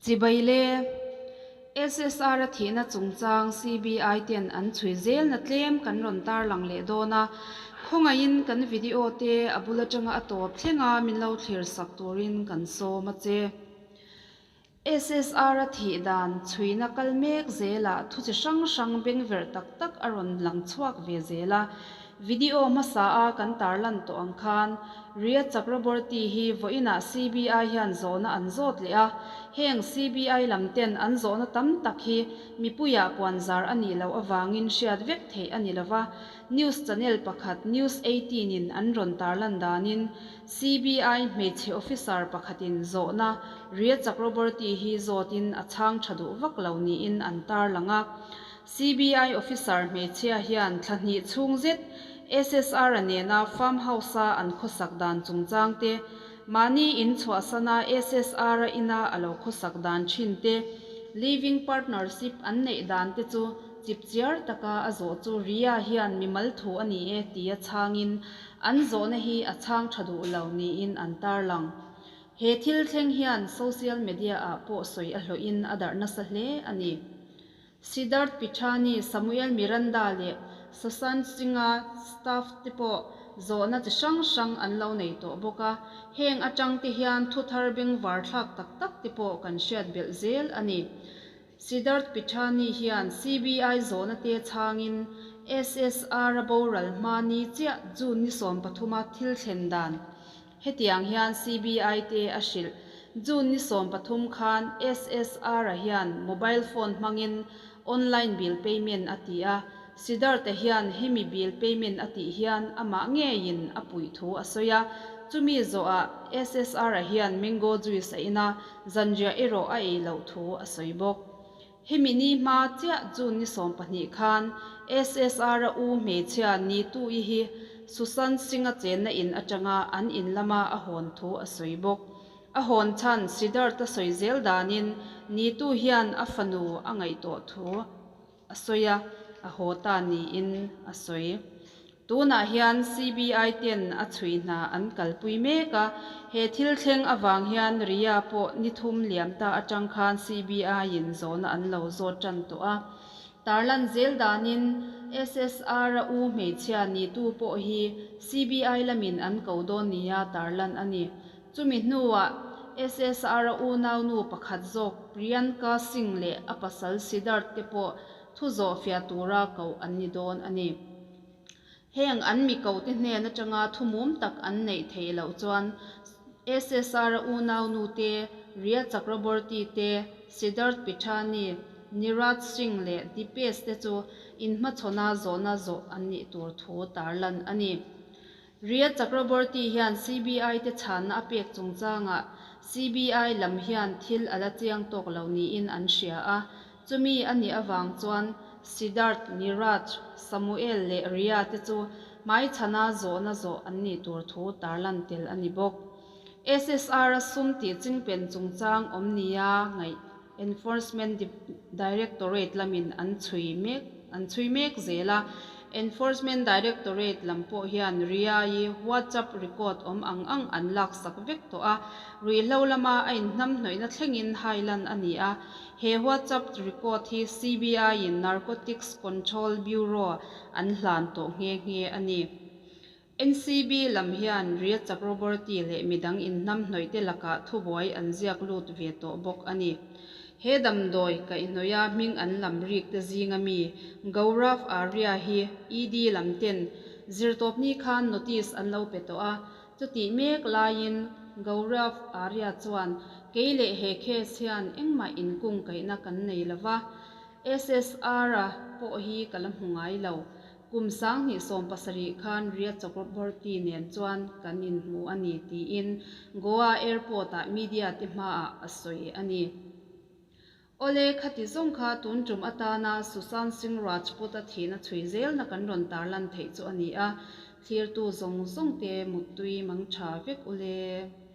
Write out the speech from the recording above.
Chibai le. SSR a thihna chungchang CBI ten an chhui zelna tlem kan rawn tarlang leh dawn a, khawngaihin kan video te a bul atanga a tawp thleng a min lo thlir sak turin kan sawm a che. SSR a thih dan chhuina kal mek zelah thu chi hrang hrang bengverh tak tak a rawn lang chhuak ve zel a. Video hmasa a kan tarlan tawh ang khan Riya Chakraborty hi vawiinah CBI hian zawhna an zawt leh a, heng CBI lam ten an zawhna tam tak hi mipuiah puanzar a nih loh avangin hriat vek theih a ni lova, News channel pakhat News 18 in an rawn tarlan danin CBI hmeichhe officer pakhatin zawhna Riya Chakraborty hi zawtin a chhang tha duh vak lo niin an tarlang a. CBI officer hmeichhia hian thla hnih chhung zet SSR-a nena farm house-a an khawsak dan chungchang te, mahni in chhuahsana SSR-a ina a lo khawsak dan thin te, living partnership an neih dan te chu chipchiar taka a zawh chu Riya hian mimal thu a ni e tia chhangin An zawhna hi a chhang tha duh lo niin an tarlang. He thil thleng hian social media ah pawh sawi a hlawhin a darh nasa hle a ni. Siddharth Pichani, Samuel Miranda leh Sushant Singh-a staff te pawh zawhna chi hrang hrang an lo nei tawh bawk a, heng atang te hian thu thar bengvar thlak tak tak te pawh kan hriat belh zel a ni. Siddharth Pichani hian CBI zawhna te chhangin SSR a boral hma ni chiah June ni 13 a thil thlen dan hetiang hian CBI te a hrilh. June ni 13 khan SSR a hian mobile phone hmangin online bill payment a ti a, Siddharth-a hian hemi bill payment a tih hian amah ngeiin a puih thu a sawi a, chumi zawhah SSR-a hian mango juice a in a, zanriah erawh a ei loh thu a sawi bawk. Hemi ni hma chiah June ni 12 khan SSR-a u hmeichhia Neetu-i hi Sushant Singh-a chenna in atanga an in lama a hawn thu a sawi bawk. A hawn chhan Siddharth-a sawi zel danin Neetu hian a fanu a ngaihtuah thu a sawi a, a haw ta niin a sawi. Tunah hian CBI ten a chhui hna an kalpui mek a, he thil thleng avang hian Riya pawh ni thum liam ta atang khan CBI in zawhna an lo zawt tan tawh a. Tarlan zel danin SSR a u hmeichhia nitu pawh hi CBI lamin an ko dawn nia tarlan a ni. Chumi hnuah SSR a unaunu pakhat zawk Priyanka Singh leh a pasal Siddharth te pawh thu zawh fiah tura koh an ni dawn a ni. Heng an mi kote hnen atanga thu mum tak an neih theih loh chuan SSR a unaunu te, Riya Chakraborty te, Siddharth Pithani, Niraj Singh leh Dipesh te chu inhmachhawna zawhna zawh an nih tur thu tarlan a ni. Riya Chakraborty hian CBI te chhanna a pek chungchangah CBI lam hian thil a la chiang tawk lo niin an hria a, chumi a nih avang chuan Siddharth, Niraj, Samuel leh Riya te chu hmaichhana zawhna zawh an nih tur thu tarlan tel a ni bawk. SSR a sum tih chingpen chungchang awm nia ngaih Enforcement Directorate lamin an chhui mek an chhui mek zel a. Enforcement Directorate lam pawh hian Ria-i WhatsApp record awm ang ang an laksak vek tawh a, ruihhlo lama a inhnamhnawihna thlengin hailan a ni a. He WhatsApp record hi CBI-in Narcotics Control Bureau an hlan tawh nghe nghe a ni. NCB lam hian Riya Chakraborty leh midang inhnamhnawih te lakah thubuai an ziak lut ve tawh bawk a ni. He damdawi kaihhnawih a hming an lam rik te zinga mi Gaurav Arya hi ED lam ten zirtawpni khan notice an lo pe tawh a, chutih mek laiin Gaurav Arya chuan kei leh he case hian engmah inkungkaihna kan nei lova, SSR-a pawh hi ka la hmu ngai lo. Kum 2017 khan Riya Chakraborty nen chuan kan inhmu a ni tiin Goa Airport-ah media te hmaah a sawi a ni. Awle, khati zawng kha tun tum atana Sushant Singh Rajput-a thihna chhui zelna kan rawn tarlan theih chu a ni a, thlirtu zawng zawng te muttui mang tha vek ule.